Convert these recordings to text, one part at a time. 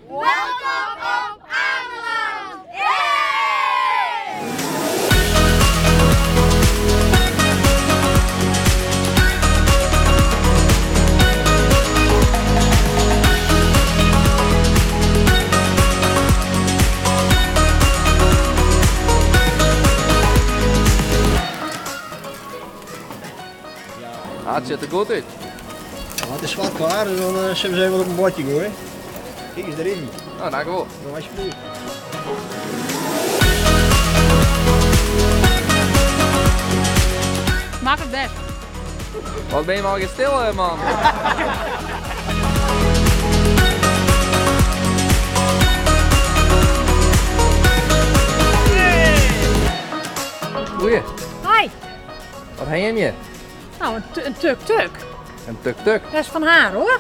Welkom op Ameland! Ah, it sjocht der goed út. Het is zwart klaar, dus dan zullen we ze even op een bordje gooien. Kijk eens, daar is hij. Nou, dank u wel. Nou, alsjeblieft. Maak het best. Wat ben je maar stil, hè, man? Goeie. Hi. Wat heb je? Nou, een tuk-tuk. Een tuk-tuk? Dat is van haar, hoor.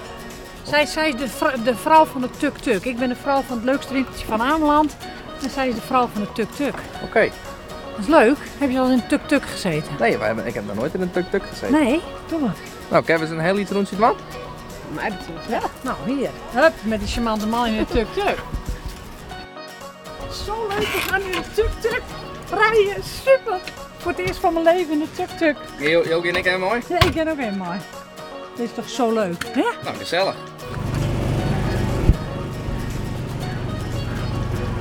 Zij is de vrouw van de tuk-tuk. Ik ben de vrouw van het leukste winkeltje van Ameland. En zij is de vrouw van de tuk-tuk. Oké. Dat is leuk. Heb je al in een tuk-tuk gezeten? Nee, ik heb nog nooit in een tuk-tuk gezeten. Nee, doe maar. Nou, Kevin is een heel iets rondje man. Mij betreft wel. Nou, hier. Hup, met die charmante man in de tuk-tuk. Zo leuk, we gaan nu in de tuk-tuk rijden. Super. Voor het eerst van mijn leven in de tuk-tuk. Jokie en ik helemaal mooi? Ja, ik ben ook helemaal mooi. Dit is toch zo leuk, hè? Nou, gezellig.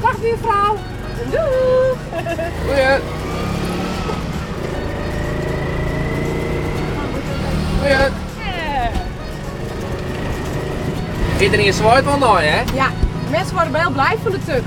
Dag buurvrouw. Doei. Goeie. Goeie. Iedereen is zwaait wel mooi, hè? Ja, mensen worden wel blij van de tuk.